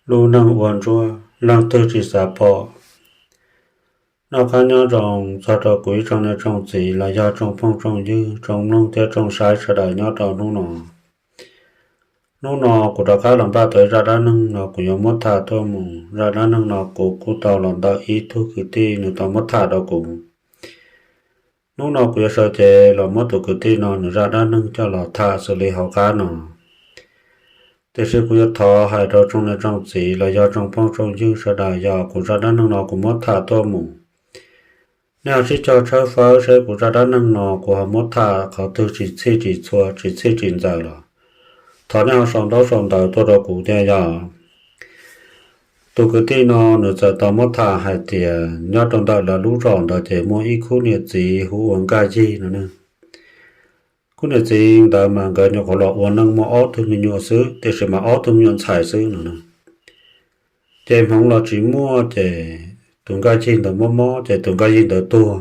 Lub neej ua ntsuag leej twg tsis xav pom. Noj qab nyob zoo txog rau kuv ib tsoom niam tsoom txiv los yog tsoom phooj tsoom ywg, tsoom mloog thiab tsoom saib sawv daws nyob rau hnub no. Hnub no kuv rov qab los npaj tau ib zaj dab neeg no kuv yuav muab tham tuaj mus. Zaj dab neeg no kuv kuj tau los ntawm ib tug kwv tij nws tau muab tham rau kuv. Hnub no kuv yuav sawv cev los muab tus kwv tij no nws zaj dab neeg coj los tham xws li hauv qab no. Tiam sis kuv yuav thov hais rau tsoom niam tsoom txiv los yog tsoom phooj tsoom ywg sawv daws, yog kuv zaj dab neeg no kuv muab tham tuaj mus, nej ho sib cog tshawb fawb seb kuv zaj dab neeg no kuv ho muab tham qhov twg tsis txhij tsis txhua, tsis txhij tsis ntxaws los thov nej ho sau ntaub sau ntawv tuaj rau kuv thiab yog. Tus kwv tij no nws txawm tau muab tham hais tias nyob rau ntawm lawv lub zos ntawd ces muaj ib khub niam txiv hu ua Nkaj Yig no. Khub niam txiv ntawd mas nkawd nyuam qhuav los ua neej muaj ob tug me nyuam xwb, tiam sis mas ob tug me nyuam ntxhais xwb no. Ces hmoov los tsis muaj ces tus Nkaj Yig ntawd mob mob ces tus Nkaj Yig ntawd tuag.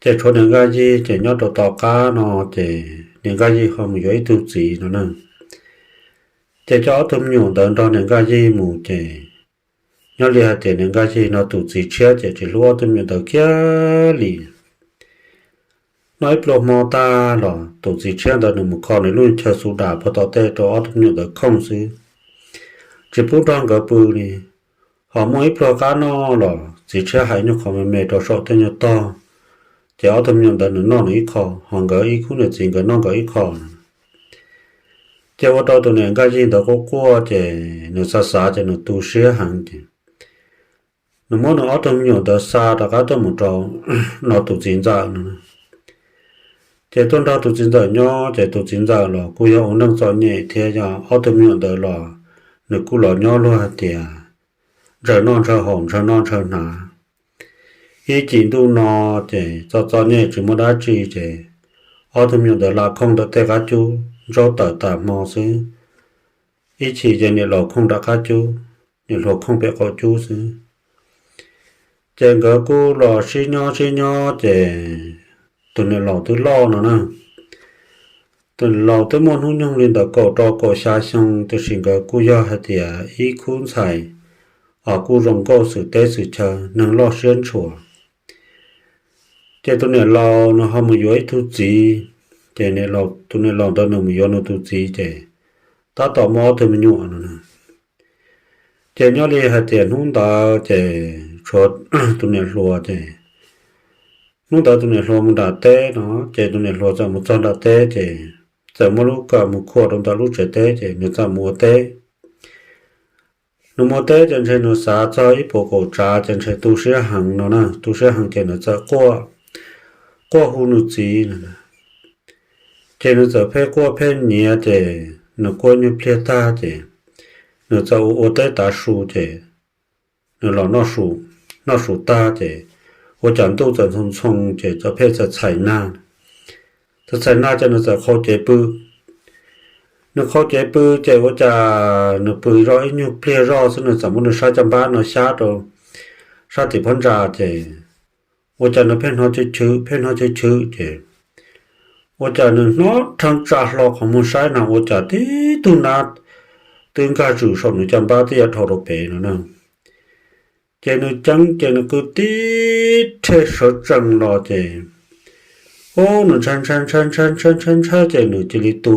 Ces tshuav niam Nkaj Yig ces nyob rau tom qab no ces niam Nkaj Yig ho mus yuav ib tug txiv no na. Ces coj ob tug me nyuam ntawd nrog niam Nkaj Yig mus ces nyob li hais tias niam Nkaj Yig no tus txiv tshiab ces tsis hlub ob tug me nyuam ntawd kiag li. Noj ib pluag hmo tag los tus txiv tshiab ntawd nws mus kho nws lub chaw xu dam puag tom tej rau ob tug me nyuam ntawd khooj xwb, tsis pub nrog nkawd pw li. Ho muaj ib pluag qab noj los txiv tshiab hais nyuag qho me me rau saum tej nyuag tog, ces ob tug me nyuam ntawd nws noj nws ib qho, ho nkawd ib khub niam txiv nkawd noj nkawd ib qho. Ces ua rau tus niam Nkaj Yig ntawd quaj quaj ces nws xav xav ces nws tu siab heev ces nws muab nws ob tug me nyuam ntawd xa rov qab tuaj mus rau no tus txiv ntxawm no. Ces tuaj nrog tus txiv ntxawm nyob ces tus txiv ntxawm los kuj yog ua neej txom nyem thiab yog ob tug me nyuam ntawd los nws kuj los nyob luag hais tias ntshaw noj ntshaw haus ntshaw noj ntshaw hnav. Ib chim ntuj no ces txom txom nyem tsis muaj dab tsi ces ob tug me nyuam ntawd lam khooj ntawm tej qab cub ntsaub tawm tas hmo xwb. Ib chim ces niam laus khooj nram qab cub, niam hluas khooj pem qaum cub xwb. Ces nkawd kuj los sib nyob sib nyob ces tus niam laus twb loj no na. Tus niam laus twb muaj hnub nyoog li ntawm kaum rau kaum xya xyoo, tiam sis nkawd kuj yog hais tias ib khub ntxhais os kuj zoo nkauj xwm teb xwm chaw, neeg loj siab ntshua. Ces tus niam laus nws ho mus yuav ib tug txiv, ces tus niam laus ntawd nws mus yuav nws tus txiv ces tab tom muaj ob tug me nyuam no. Ces nyob li hais tias hnub ntawd ces tshuav tus niam hluas ces hnub ntawd tus niam hluas mus nram teb no, ces tus niam hluas txawm mus txog nram teb ces txawm muab lub kawm mus khuam rau ntawm lub tsev teb ces nws txawm mus ua teb. Nws mus teb ces ntshe nws xav txog ib puas kaum tsav ces ntshe tu siab heev no na, tu siab heev ces nws txawm quaj, quaj hu nws txiv. Ces nws txawm pheej quaj pheej nyiav ces nws quaj nyuag pliag tag ces nws txawm ua ua teb tav su ces nws los noj su tag ces ua cas ntuj txawm ntxhoo ntxhoo ces txawm pheej txhais txhais nag. Txawm txhais nag ces nws txawm qhau cev pw. Nws qhau cev pw ces ua cas nws pw zoj ib nyuag pliag zoj xwb nws txawm muab nws sab caj npab no xyab rau sab tim phab ntsa ces ua cas nws pheej hnov chwv chwv pheej hnov chwv chwv ces ua cas nws hnov rheev tsa hlo qhov muag saib na ua cas tib tug nab twb nkag zwm saum nws caj npab twb yuav dhau rau pem no na. Ces nws ceeb ces nws qw tib rhe sawv tsees los ces ub nws ntshai ntshai ntshai ntshai ntshai ntshai ntshai ces nws cia li tu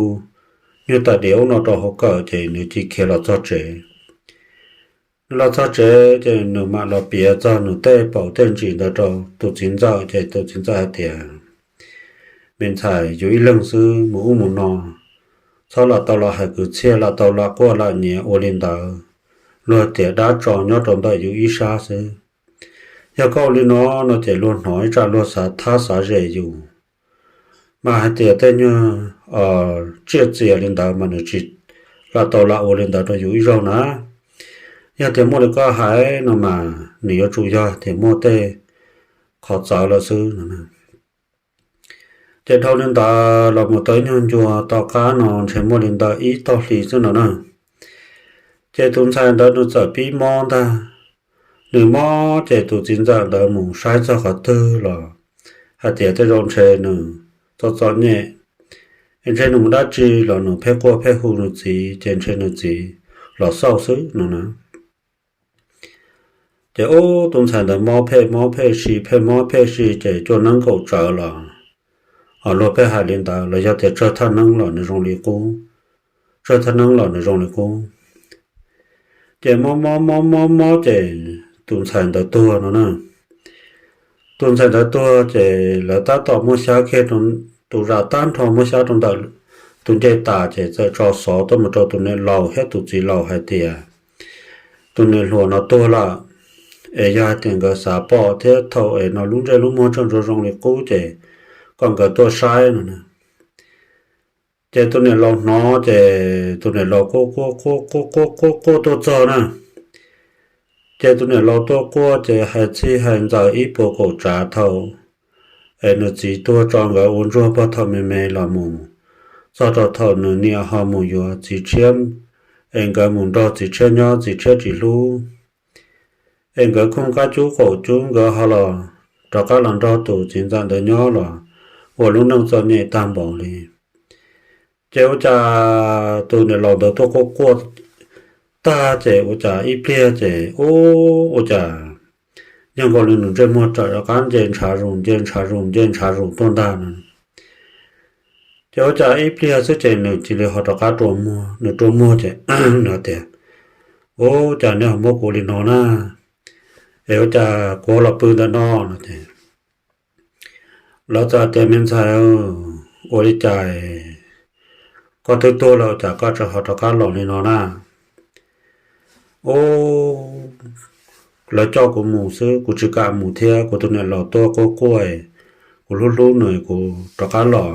nyuag tais diav ub no rau hauv kawm ces nws cia li khiav los txog tsev. Nws los txog tsev ces nws mam los piav txog nws tej paus tej ntsis ntawd rau tus txiv ntxawm ces tus txiv ntxawm hais tias, me ntxhais, yus ib leeg xwb mus ub mus no, txhob lam tau los hais kwv txhiaj, lam tau lam quaj lam nyiav ua li ntawd. Luag tias dab tso nyob rau ntawm yus ib sab xwb. Yog koj ua li no no ces luag hnov ib tsam luag xav thab xav zem yus. Mas hais tias tej nyuag tsiaj txias li ntawd mas nws tsis lam tau lam ua li ntawd rau yus ib zaug na. Yog tias muaj li koj hais no mas nws yuav tsum yog tias muaj tej qhov txawv lawm xwb no. Ces dhau li ntawd los mus tau ib nyuag ncua tom qab no ntshe muaj li ntawm ib tog hli xwb no na. Ces tus ntxhais ntawd nws txawm pib mob ntag. Nws mob ces tus txiv ntxawm ntawd mus saib txog qhov twg los hais tias tej zaum ntshe nws txom txom nyem, ntshe nws mus dab tsi los nws pheej quaj pheej hu nws txiv ces ntshe nws txiv los xauj xwb no na. Ces ub, tus ntxhais ntawd mob phem mob phem si, phem mob phem si ces cuaj neeb nkaum tsawv los, luag pheej hais li ntawd los yog tias tsawg thaj neeb los nws zoo li qub, tsawg thaj neeb los nws zoo li qub. Ces mob mob mob mob mob ces tus ntxhais ntawd tuag no na. Tus ntxhais ntawd tuag ces lawv tab tom muab xyab kiag, tus zam tag nrho muab xyab rau ntawm tus ncej tas ces txawm tso xov tuaj mus rau tus niam laus thiab tus txiv laus hais tias tus niam hluas no tuag lawm, es yog hais tias nkawd xav pom thiab thaum es no lub ntsej lub muag tseem zoo zoo li qub ces kom nkawd tuaj saib no na. Ces tus niam laus hnov ces tus niam laus quaj quaj quaj quaj quaj quaj quaj tuaj txog na. Ces tus niam laus tuaj quaj ces hais txhij hais ntxaws ib puas kaum tsav thaum es nws txiv tuag tso nkawd ua ntsuag pog thaum me me los mus txog rau thaum nws niam ho mus yuav txiv tshiab, es nkawd mus nrog txiv tshiab nyob txiv tshiab tsis hlub, es nkawd khooj qab cub qaum cub nkawd ho los rov qab los nrog tus txiv ntxawm ntawd nyob los ua lub neej txom nyem tag npaum li. Ces ua cas tus niam laus ntawd tuaj quaj quaj tag ces ua cas ib pliag ces ub, ua cas yog nkaus li nws ntsej muag rov qab nce ntshav zus nce ntshav zus nce ntshav zus tuaj ntag no. Ces ua cas ib pliag xwb ces nws cia li ho rov qab rua muag, nws rua muag ces nws tias, Ub, cas nej ho muab kuv li no na? Es ua cas kuv los pw ntawm no no ces lawv txawm tias, Me ntxhais, ua li cas koj twb tuag lawm cas koj tseem ho rov qab los li no na? Ub, lawv coj kuv mus xwb, kuv tsis kam mus thiab, kuv tus niam laus tuaj quaj quaj, kuv hlub hlub nws kuv rov qab los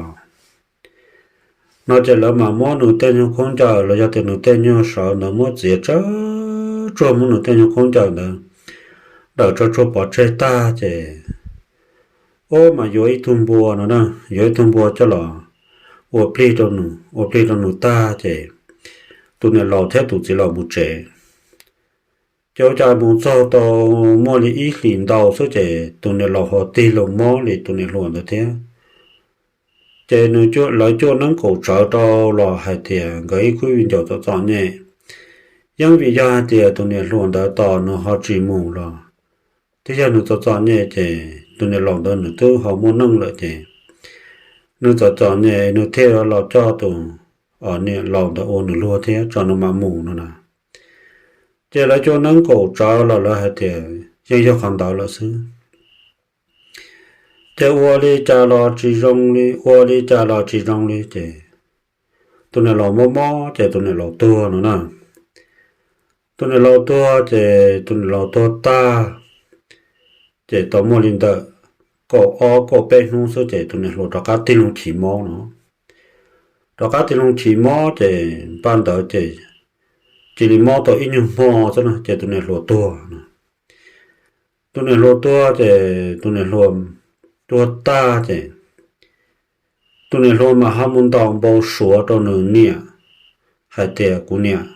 no. Ces lawv mam muab nws tej nyuag khaub ncaws los yog tias nws tej nyuag sawv ntawd muab txiav tsawb tsuag, muab nws tej nyuag khaub ncaws ntawd dawm tsawb tsuag pov tseg tag ces ub, mas yuav ib tug npua no na, yuav ib tug npua coj los ua plig rau nws, ua plig rau nws tag ces tus niam laus thiab tus txiv laus mus tsev. Ces ua cas mus txog tau muaj li ib hlis ntau xwb ces tus niam laus ho tig los mob li tus niam hluas ntawd thiab. Ces nws, lawv cuaj neeb kaum tsawv rau los hais tias nkawd ib khub viv ncaus txom txom nyem, yeej vim yog hais tias tus niam hluas ntawd tos nws ho tsis mus los twb yog nws txom txom nyem ces tus niam laus ntawd nws twb ho muaj neej lawm ces nws txom txom nyem nws thiaj los coj tus niam laus ntawd ua nws luag thiab tso nws mam mus no na. Ces lawv cuaj neeb kaum tsawv los lawv hais tias yeej yog qhov ntawd lawm xwb. Ces ua li cas los tsis zoo li, ua li cas los tsis zoo li ces tus niam laus mob mob ces tus niam laus tuag no na. Tus niam laus tuag ces tus niam laus tuag tag ces tau muaj li ntawm kaum ob kaum peb hnub xwb ces tus niam hluas rov qab tig loo chim mob no. Rov qab tig loo chim mob ces npaj ntawd ces cia li mob tau ib nyuag hmo xwb na ces tus niam hluas tuag no. Tus niam hluas tuag ces tus niam hluas tuag tag ces tus niam hluas mam ho mus ntaus npau suav rau nws niam hais tias, Kuv niam,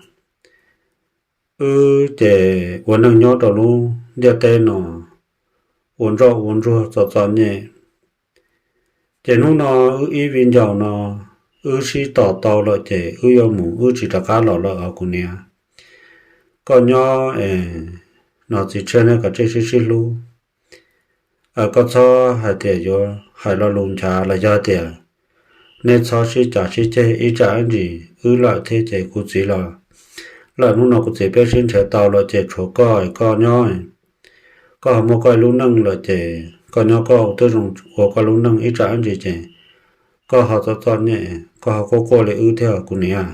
wb ces ua neej nyob rau lub ntiaj teb no ua ntsoj ua ntsuag txom txom nyem, ces hnub no wb ib viv ncaus no wb sib tos tau lawm ces wb yuav mus wb tsis rov qab los lawm os kuv niam. Koj nyob no txiv tshiab neb kom tsij sib sib hlub. Koj txhob hais tias yuav hais lo lus nchav los yog tias neb txhob sib cav sib ceg ib tsam ib ntsis wb lawm thiab ces kuv txiv los lawm, hnub no kuv txiv peb sib nrhiav tau lawm ces tshuav koj, koj nyob, koj ho muaj koj ib lub neej lawm ces koj nyob koj twb zoo ua koj lub neej ib tsam ib ntsis ces koj ho txom txom nyem koj ho quaj quaj li wb thiab kuv niam.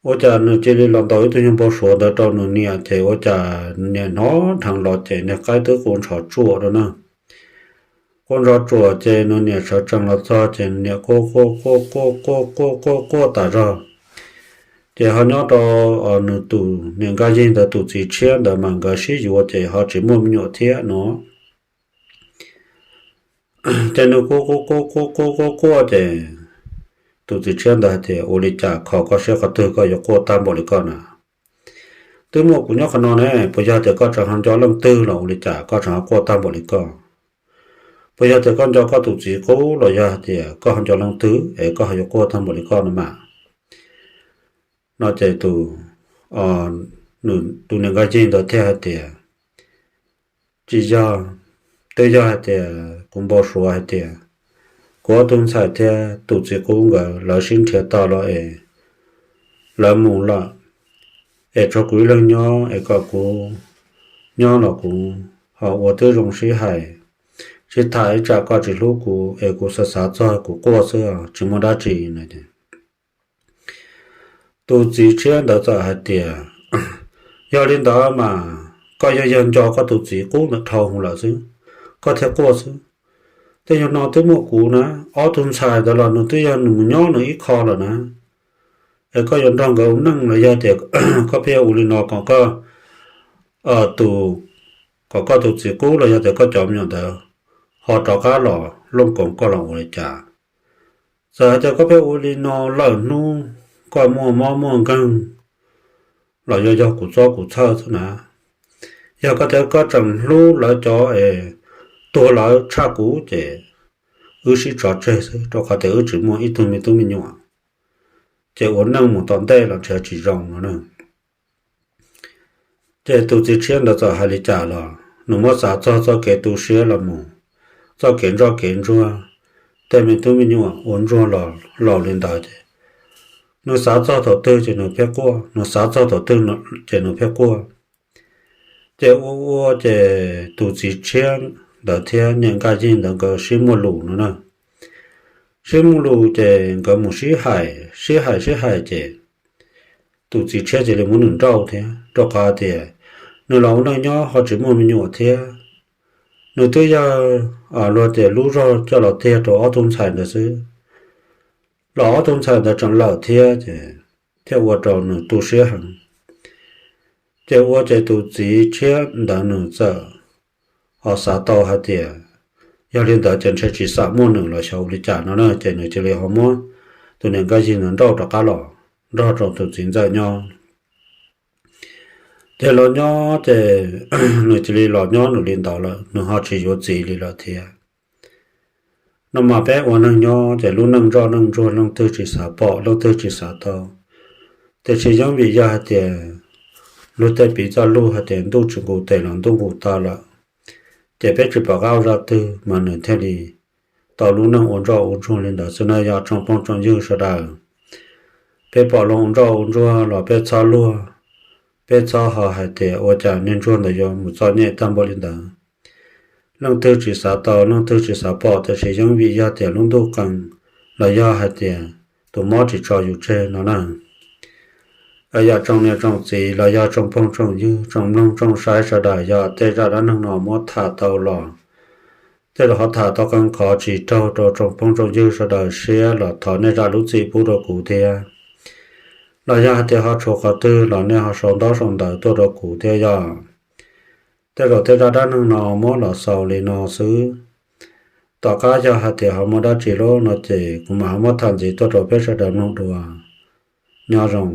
Ua cas nws cia li los ntaus ib tug nyuag npau suav ntawd rau nws niam ces ua cas nws niam hnov dheev los ces niag qaib twb quaj ntshov tsuam rau na. Quaj ntshov tsuam ces nws niam sawv tsees los txog ces nws niam quaj quaj quaj quaj quaj quaj quaj quaj tas zog. Ces ho nyob rau nws tus niam nkaj yig ntawd tus txiv tshiab ntawd mas nkawd sib yuav ces ho tsis muaj me nyuam thiab no. Ces nws quaj quaj quaj quaj quaj quaj quaj ces tus txiv tshiab ntawd hais tias, Ua li cas kho koj siab qhov twg koj yuav quaj tag npaum li koj na? Twb muaj kuv nyob qhov no ne, puas yog tias koj tseem ho nco leej twg los ua li cas koj tseem ho quaj tag npaum li koj? Puas yog tias koj nco koj tus txiv qub los yog hais tias koj ho nco leej twg es koj ho yuav quaj tag npaum li koj no mas? No ces tus, nws tus niam nkaj yig ntawd thiaj hais tias, tsis yog, twb yog hais tias kuv npau suav hais tias kuv ob tug ntxhais thiab tus txiv qub nkawd lawv sib nrhiav tau los es lawv mus lawm, es tshuav kuv ib leeg nyob es kom kuv nyob los kuv ho ua twb zoo sib hais sib tham, ib tsam koj tsis hlub kuv es kuv xav xav txog kuv quaj xwb tsis muaj dab tsi no. Tus txiv tshiab ntawd txawm hais tias, yog li ntawd mas koj yog, yog nco koj tus txiv qub ntawd dhau hwv lawm xwb, koj thiaj quaj xwb. Tej yog no twb muaj kuv na, ob tug ntxhais ntawd los nws twb yog nws mus nyob nws ib qho lawm na, es koj yuav nrog nkawd ua neej los yog tias koj pheej ua li no kom koj tus, kom koj tus txiv qub los yog tias koj cov me nyuam ntawd ho rov qab los looj koov koj los ua li cas? Txawm hais tias koj pheej ua li no lawm hnub koj muaj mob muaj nkeeg los yog yog kuv txob kuv txhawj xwb na. Yog koj tias koj tseem hlub lawv cov es tuag lawv tshaj kuv ces wb sib tso tseg xwb, rau qhov tias wb tsis muaj ib tug me tub me nyuam, ces ua neej mus tom ntej los ntshe tsis zoo no na. Ces tus txiv tshiab ntawd txawm hais li cas los nws muab xav txog txoj kev tu siab los mus, txoj kev ntsoj kev ntsuag, tej me tub me nyuam ua ntsuag los laus li ntawd ces nws xav txog thaum twg ces nws pheej quaj, nws xav txog thaum twg ces nws pheej quaj. Ces ua ua ces tus txiv tshiab ntawd thiab niam nkaj yig ntawd nkawd sib muaj lus no na. Sib muaj lus ces nkawd mus sib hais sib hais sib hais ces tus txiv tshiab cia li muab nws nrauj thiab, rau qhov tias nws los ua neej nyob ho tsis muaj me nyuam thiab. Nws twb yog luag tias lub zog coj los tiag rau ob tug ntxhais ntawd xwb, los ob tug ntxhais ntawd tseem lawm thiab ces thiaj ua rau nws tu siab heev. Ces ua ces tus txiv tshiab ntawd nws txawm ho xav tau hais tias yog li ntawd ces ntshe tsis xam muaj nws los xyov ua li cas no na, ces nws cia li ho muab tus niam nkaj yig ntawd nrauj rov qab los nrog rau tus txiv ntxawm nyob. Ces los nyob ces nws cia li los nyob nws li ntawd lawm, nws ho tsis yuav txiv li lawm thiab. No mas peb ua neeg nyob ces lub neej ntsoj neej ntsuag leej twg tsis xav pom leej twg tsis xav tau, tiam sis yeej vim yog hais tias luag tej piv txoj lus hais tias ntuj tsis nqus tes los ntuj nqus taw lawm, ces peb tsis pom qab ua zaj twg mas nws thiaj li tau lub neej ua ntsoj ua ntsuag li ntawd xwb na yog tsoom phooj tsoom ywg sawv daws. Peb pom luag ua ntsoj ua ntsuag los peb txhob luag, peb txhob ho hais tias ua cas niag ntsuag ntawd yuav mus txom nyem tag npaum li ntawd. Leej twg tsis xav tau leej twg tsis xav pom, tiam sis yeej vim yog tias lub ntuj qee los yog hais tias tus mob tsis tso yus tseg no na. Yog tsoom niam tsoom txiv los yog tsoom phooj tsoom ywg tsoom mloog tsoom saib sawv daws, yog tej zaj dab neeg no muab tham tau los tej zaum ho tham tau qee qhov tsis raug rau tsoom phooj tsoom ywg sawv daws siab los thov nej zam lub txim pub rau kuv thiab. Los yog hais tias ho tshuav qhov twg los nej ho sau ntaub sau ntawv tuaj rau kuv thiab yog. Tej zaum tej zaj dab neeg no muab los xaus li no xwb. Tom qab yog hais tias ho muaj dab tsi lub no ces kuv mam ho muab tham ntxiv tuaj rau peb sawv daws mloog dua. Nyob zoo.